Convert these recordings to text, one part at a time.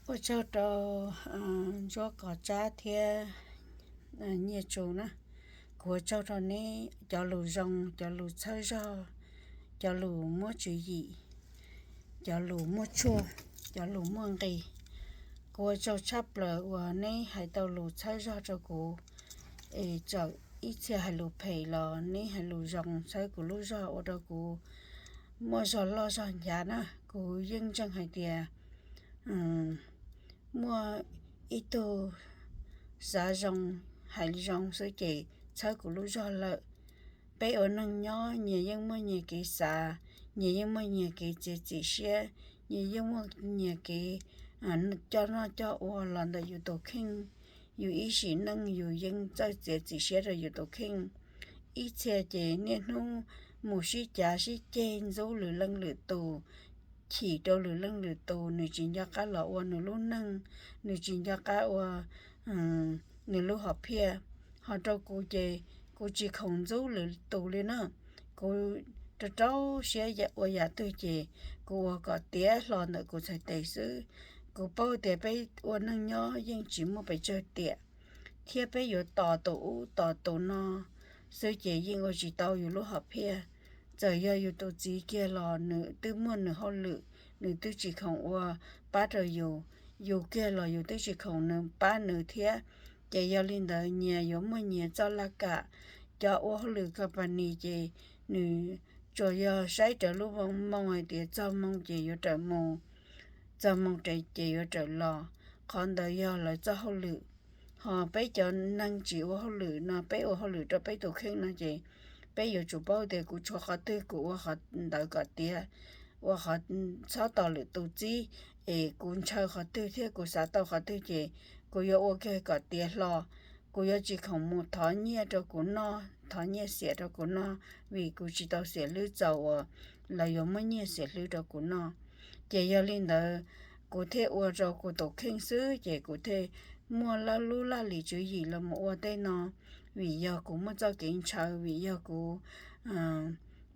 Ua tsaug rau Ntsuab Qos Tsab thiab Nyiaj Tsu na. Kuv ua tsaug rau neb cov lus zoo, cov lus txhawb zog, cov lus muaj tswv yim, cov lus muaj tshuaj, cov lus muaj nqis. Kuv ua tsaug tshaj plaws uas neb hais tau lus txhawb zog rau kuv, es txawm ib txhia hais lus phem los neb hais lus zoo txhawb kuv lub zog ua rau kuv muaj zog loj zog ncav na. Kuv yeej ntseeg hais tias muaj ib tug xav zoo, hais zoo xwb ces txhawb kuv lub zog lawm. Peb ua neeg nyob nyias yeej muaj nyias kev xav, nyias yeej muaj nyias kev txiav txim siab, nyias yeej muaj nyias kev coj noj coj ua los ntawm yus tus kheej. Yus ib sim neej yus yeej txawj txiav txim siab rau yus tus kheej. Ib txhia ces niaj hnub mus sib cav sib ceg ntxub lwm leej lwm tus, chim rau lwm leej lwm tus, nws tsis nco qab los ua nws lub neej, nws tsis nco qab ua nws lub hom phiaj. Ho rau kuv ces kuv tsis khoom ntxub lwm tus li na. Kuv rau rau siab ua yam twg ces kuv ua kom tiav hlo ntawm kuv txhais tes xwb. Kuv paub tias peb ua neej nyob yeej tsis muaj pes tsawg tiam, thiab peb yuav tos tus ub tos tus no xwb ces yeej ua tsis tau yus lub hom phiaj. Txawm yog yus tus txiv kiag los nws twb muaj nws hauj lwm, nws twb tsis khoom ua pab rau yus, yus kiag los yus twb tsis khoom nws pab nws thiab. Ces yog li ntawd nyias yuav muaj nyias txoj laj kam. Cov ua hauj lwm company ces nws tsuas yog saib raws lub moo hais tias txog moo ces yuav rawm mus, txog moo ces yuav rawm los. Qhov ntawd yog lawv txoj hauj lwm. Ho peb cov neeg tsis ua hauj lwm no, peb ua hauj lwm rau peb tus kheej no ces peb yuav tsum paub tias kuv tshuav qhov twg kuv ua qhov ntawd kom tiav, ua qhov txhob tos lwm tus txib, es kuv ntshaw qhov twg thiab kuv xav tau qhov twg ces kuv yuav ua kiag kom tiav hlo. Kuv yuav tsis khoom mus thov nyiaj rau kuv noj, thov nyiaj xiam rau kuv noj, vim kuv tsis tau xiam hlwb txaus uas lawv yuav muab nyiaj xiam hlwb rau kuv noj. Ces yog li ntawd, kuv thiaj ua rau kuv tus kheej xwb ces kuv thiaj muaj lub laj lim tswv yim los mus ua tej no, vim yog kuv muaj txoj kev ntshaw, vim yog kuv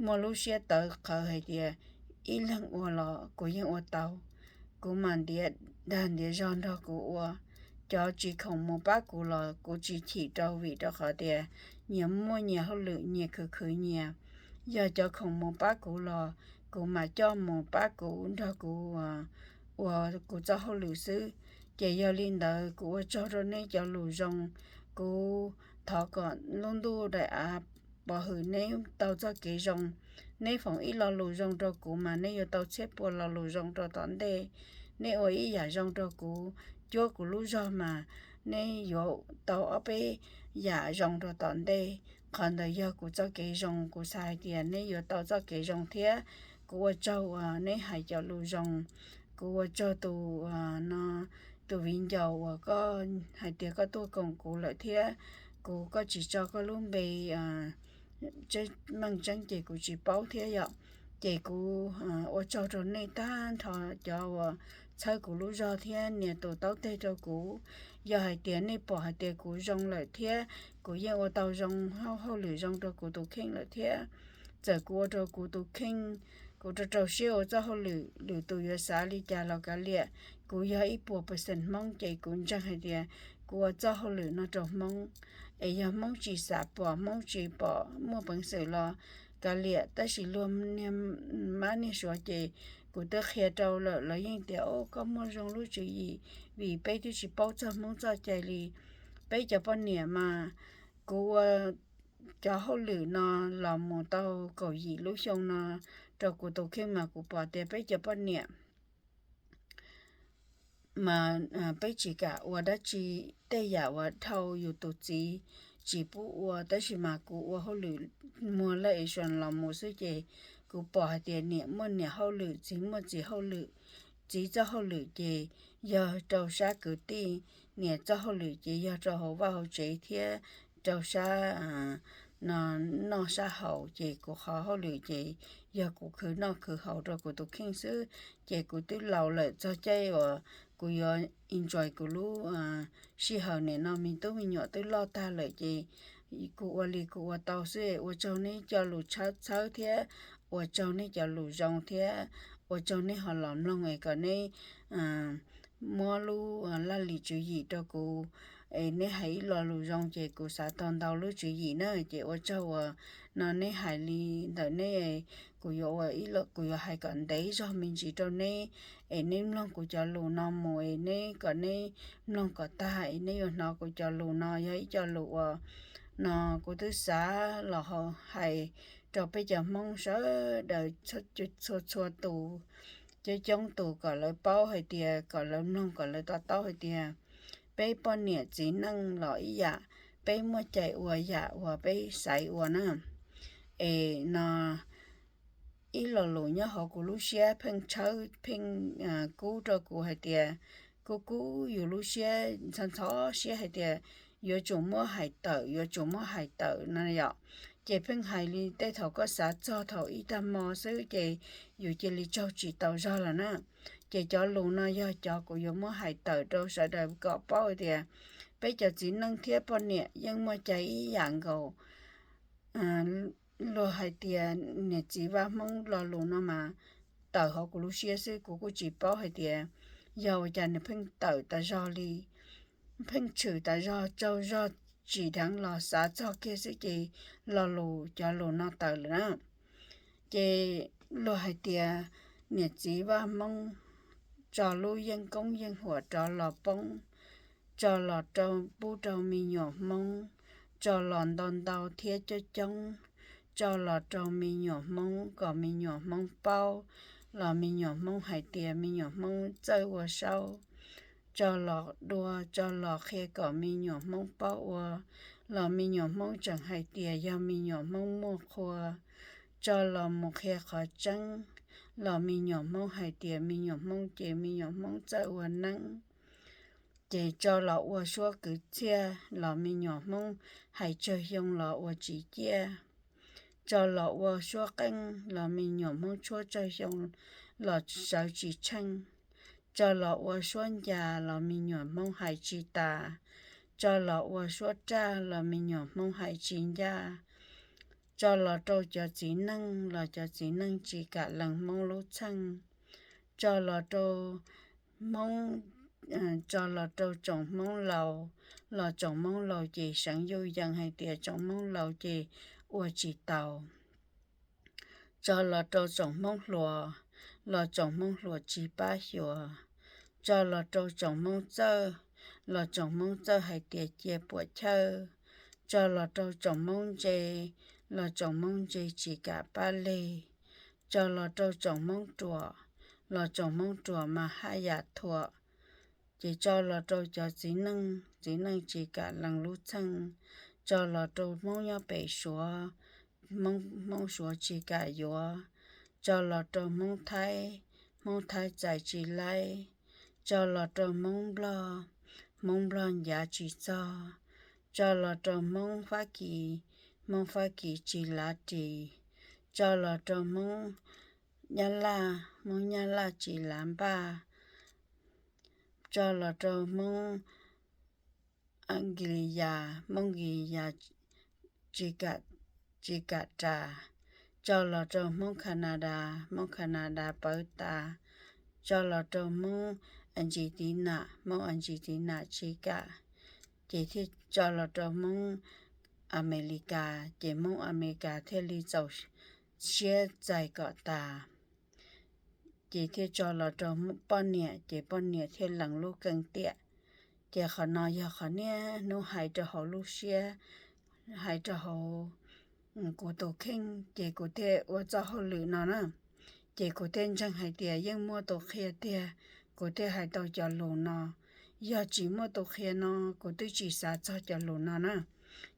muaj lub siab tawv qhawv hais tias ib leeg ua los kuv yeej ua tau. Kuv mam ntiav dag ntiav zog nrog kuv ua. Cov tsis khoom mus pab kuv los kuv tsis chim rau, vim rau qhov tias nyias muaj nyias hauj lwm, nyias khwv khwv nyias. Yog cov khoom mus pab kuv los kuv mam coj mus pab kuv nrog kuv ua kuv txoj hauj lwm xwb. Ces yog li ntawd kuv ua tsaug rau neb cov lus zoo. Kuv thov kom lub ntuj daim av pov hwm neb tau txoj kev zoo. Neb foom ib lo lus zoo rau kuv mas neb yuav tau txhiab pua lo lus zoo rau tom ntej. Neb ua ib yam zoo rau kuv, cuab kuv lub zog mas neb yuav tau ob peb yam zoo rau tom ntej. Qhov ntawd yog kuv txoj kev zoo, kuv xav hais tias neb yuav tau txoj kev zoo thiab. Kuv ua tsaug uas neb hais cov lus zoo. Kuv ua tsaug tus no, tus viv ncaus uas koj hais tias koj tuaj koom kuv lawm thiab. Kuv, koj tsis tso koj lub npe meej tseeb ces kuv tsis paub thiab yom. Ces kuv ua tsaug rau nej tag nrho cov uas txhawb kuv lub zog thiab nias tus taub teg rau kuv. Yog hais tias nej pom hais tias kuv zoo lawm thiab kuv yeej ua tau zoo hauj lwm zoo rau kuv tus kheej lawm thiab, txawm kuv ua rau kuv tus kheej, kuv rau rau siab ua txoj hauj lwm, lwm tus yuav xav li cas los kav liam, kuv yog ib puas percent Hmoob ces kuv ntseeg hais tias kuv ua txoj hauj lwm no rau Hmoob. Es yog Hmoob tsis xav pom, Hmoob tsis pom muaj peev xwm los kav liam, tab sis luag niag mab niag suav ces kuv twb qhia rau lawm, lawv yeej tias, o, koj muaj zoo lub tswv yim, vim peb twb tsis paub txog Hmoob txoj cai li. Peb cov poj niam mas, kuv ua cov hauj lwm no los mus tau kaum yim lub xyoo no rau kuv tus kheej mas kuv pom tias peb cov poj niam mas peb tsis kam ua dab tsi, tej yam uas dhau yus tus txiv tsis pub ua, tab sis mas kuv ua hauj lwm muag laj es suas los mus xwb ces kuv pom hais tias niam muaj niam hauj lwm, txiv muaj txiv hauj lwm. Txiv txoj hauj lwm ces yog rau sab kwv tij, niam txoj hauj lwm ces yog rau hauv vaj hauv tsev thiab rau sab no, noj sab haus. Ces kuv qhov hauj lwm ces yog kuv khwv noj khwv haus rau kuv tus kheej xwb. Ces kuv twb laus lawm, txog caij uas kuv yuav enjoy kuv lub sij hawm nim no, me tub me nyuam twb loj tag lawm ces kuv ua li kuv ua tau xwb. Ua tsaug neb cov lus txhawb thiab ua tsaug neb cov lus zoo thiab ua tsaug neb ho los mloog es kom neb muab lub laj lim tswv yim rau kuv, es neb hais ib lo lus zoo ces kuv xav tau ntau lub tswv yim na. Ces ua tsaug uas no neb hais li ntawm neb, kuv yuav ua ib lo, kuv yuav hais kom ntev zog me ntsis rau neb, es neb mloog kuv cov lus no mus, es neb kom neb mloog kom tag es neb yuav hnov kuv cov lus no yog ib co lus uas no kuv twb xav los hais rau peb cov Hmoob sawv daws txhua txhua tus, coob coob tus kom lawv paub hais tias, kom lawv mloog kom lawv to taub hais tias peb poj niam txiv neej los ib yam, peb muaj cai ua yam uas peb xaiv ua na. Es no ib lo lus nyob hauv kuv lub siab pheej tshawb pheej kub rau kuv hais tias, kub kub yus lub siab ntxhov ntxhov siab hais tias yuav tsum muab hais tawm, yuav tsum muab hais tawm no yom. Ces pheej hais li tej thaum koj xav txog thaum ib tag hmo xwb ces yus cia li tsaug tsis tau zog lawm na. Ces cov lus no yog cov kuv yuav muab hais tawm rau sawv daws kom paub tias peb cov txiv neej thiab poj niam yeej muaj cai ib yam nkaus. Luag hais tias niam txiv Vaj Hmoob lo lus no mas tawm hauv kuv lub siab xwb, kuv kuj tsis paub hais tias yog ua cas nws pheej tawm tas zog li, pheej tshwm tas zog tsaug zog tsim dheev los xav txog kiag xwb ces lo lus cov lus no tawm lawm na. Ces luag hais tias niam txiv Vaj Hmoob tso lub yeej koob yeej huam rov los poob, tso los rau pub rau me nyuam Hmoob, tso los ntau ntau thiab coob coob, tso los rau me nyuam Hmoob kom me nyuam Hmoob paub, los me nyuam Hmoob hais tias me nyuam Hmoob txawj ua saub, tso los dua, tso los qhia kom me nyuam Hmoob paub ua, los me nyuam Hmoob tseem hais tias yog me nyuam Hmoob muaj qhua, tso los mus qhia qhov tseeb, los me nyuam Hmoob hais tias me nyuam Hmoob ces me nyuam Hmoob txawj ua neeb. Ces tso los ua suab kwv txhiaj los me nyuam Hmoob hais tsawg xyoo los ua tsis ciaj, tso los ua suab qeej los me nyuam Hmoob tshuab tsawg xyoo los sawv tsis tsheej, tso los ua suab ncas los me nyuam Hmoob hais tsis tas, tso los ua suab raj los me nyuam Hmoob hais tsis ncaj, tso los rau cov txiv neej los cov txiv neej tsis kam lees Hmoob lub txheej, tso los rau Hmoob, tso los rau tsoom Hmoob laus los tsoom Hmoob laus ces seev yuj yees hais tias tsoom Hmoob laus ces ua tsis taus, tso los rau tsoom Hmoob hluas los tsoom Hmoob hluas tsis pab xyuas, tso los rau tsoom Hmoob txawj los tsoom Hmoob txawj hais tias cia puam chawj, tso los rau tsoom Hmoob ntse los tsoom Hmoob ntse tsis kam pab leg, tso los rau tsoom Hmoob ruam los tsoom Hmoob ruam mas haj yam thuam. Ces tso los rau cov txiv neej, txiv neej tsis kam lees lub txheej, tso los rau Hmoob nyob pem Suav, Hmoob Suav tsis kam yuav, tso los rau Hmoob Thaib, Hmoob Thaib txais tsis laib, tso los rau Hmoob Nplog, Hmoob Nplog ncav tsis txog, tso los rau Hmoob Fab Kis, Hmoob Fab Kis tsis lav ris, tso los rau Hmoob Nyab Laj, Hmoob Nyab Laj tsis lav npaj, tso los rau Hmoob Askilia, Hmoob Askilia tsis kam ras, tso los rau Hmoob Kanadas, Hmoob Kanadas pawv tas, tso los rau Hmoob Argentina, Hmoob Argentina tsis kam, ces thiaj tso los rau Hmoob Amelikas, ces Hmoob Amelikas thiaj li txaus siab txais kom tas, ces thiaj tso los rau poj niam, ces poj niam thiaj lees lub keej tiam. Ces qhov no yog qhov niaj hnub hais rau hauv lub siab, hais rau hauv kuv tus kheej, ces kuv thiaj ua txoj hauj lwm no na. Ces kuv thiaj ntseeg hais tias yeej muaj tus qhia tiag, kuv thiaj hais tau cov lus no. Yog tsis muaj tus qhia no, kuv twb tsis xav txog cov lus no na.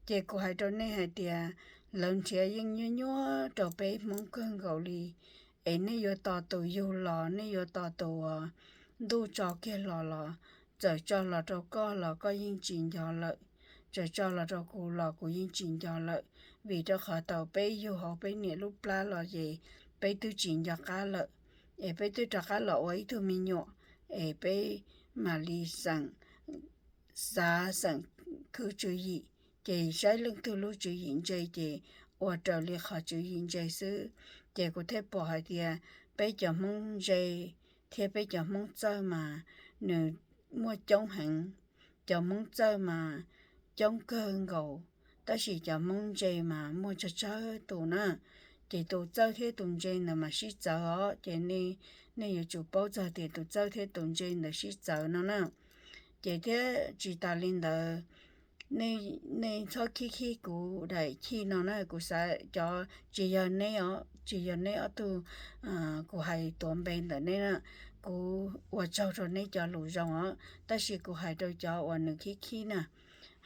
Ces kuv hais rau nej hais tias, lawv nrhiav yeej nyuaj nyuaj rau peb Hmoob kawg nkaus li, es nej yuav tos tus yug los, nej yuav tos tus ntuj tso kiag los los, txawm tso los rau koj los koj yeej tsis nco lawm, txawm tso los rau kuv los kuv yeej tsis nco lawm, vim rau qhov thaum peb yug hauv peb niam lub plab los ces peb twb tsis nco qab lawm, es peb twb rov qab los ua ib tug me nyuam, es peb mam li xeem, xav xeem khwv tswv yim, ces saib leej twg lub tswv yim ntse ces ua raws li qhov tswv yim ntse xwb. Ces kuv thiaj pom hais tias peb cov Hmoob ntse thiab peb cov Hmoob txawj mas nws muaj coob heev. Cov Hmoob txawj mas coob kawg nkaus, tab sis cov Hmoob ntse mas muaj tsawg tsawg tus na. Ces tus txawj thiab tus ntse ntawd mas sib txawv os, ces nej yuav tsum paub txog tias tus txawj thiab tus ntse ntawd sib txawv no na. Ces thiab tsis tas li ntawd, nej txhob khib khib kuv daim chij no na, kuv xav cov tsis yog neb os, tsis yog neb ob tug kuv hais tuav npe ntawm neb na. Kuv ua tsaug rau neb cov lus zoo os, tab sis kuv hais rau cov uas nws khib khib na,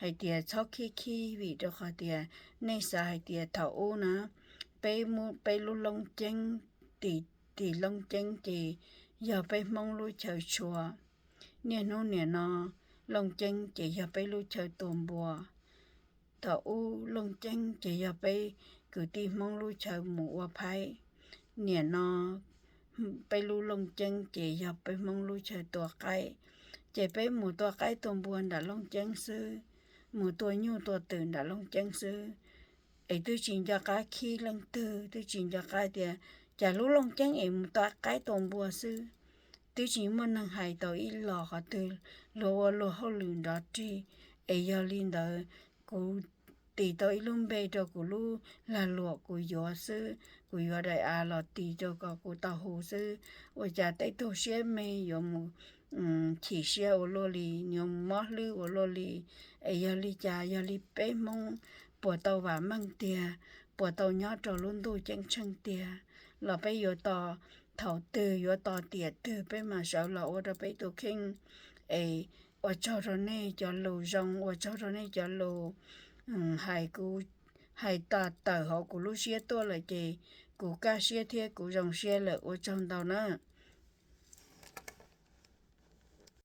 hais tias txhob khib khib vim rau qhov tias nej xav hais tias thaum ub na, peb muab peb lub Looj Ceeb, tim, tim Looj Ceeb ces yog peb Hmoob lub chaw tshua. Niaj hnub nim no Looj Ceeb ces yog peb lub chaw tua npua. Thaum ub Looj Ceeb ces yog peb kwv tij Hmoob lub chaw mus ua phaib. Nim no peb lub Looj Ceeb ces yog peb Hmoob lub chaw tua qaib. Ces peb mus tua qaib tua npua nram Looj Ceeb xwb, mus tua nyuj tua twm nram Looj Ceeb xwb. Es twb tsis nco qab khib leej twg, twb tsis nco qab tias cas lub Looj Ceeb es mus tua qaib tua npua xwb. Twb tsis muaj neeg hais tau ib los qhov twg, luag ua luag hauj lwm nrov rig. Es yog li ntawd, kuv tis tau ib lub npe rau kuv lub lag luam kuv yuav xwb, kuv yuav daim av los tis rau kom kuv tau hu xwb. Ua cas tej tug siab me yuav mus chim siab ua luaj li, yuav mus mob hlwb ua luaj li. Es yog li cas, yog li peb Hmoob puas tau vam meej tiag, puas tau nyob rau lub ntuj ceeb tsheej tiag, los peb yuav tos thaum twg, yuav tos tiam twg peb mam sawv los ua rau peb tus kheej. Es ua tsaug rau nej cov lus zoo, ua tsaug rau nej cov lus hais kuv, hais tas tawm hauv kuv lub siab tuaj lawm ces kuv kaj siab thiab kuv zoo siab lawm, ua tsaug ntau na.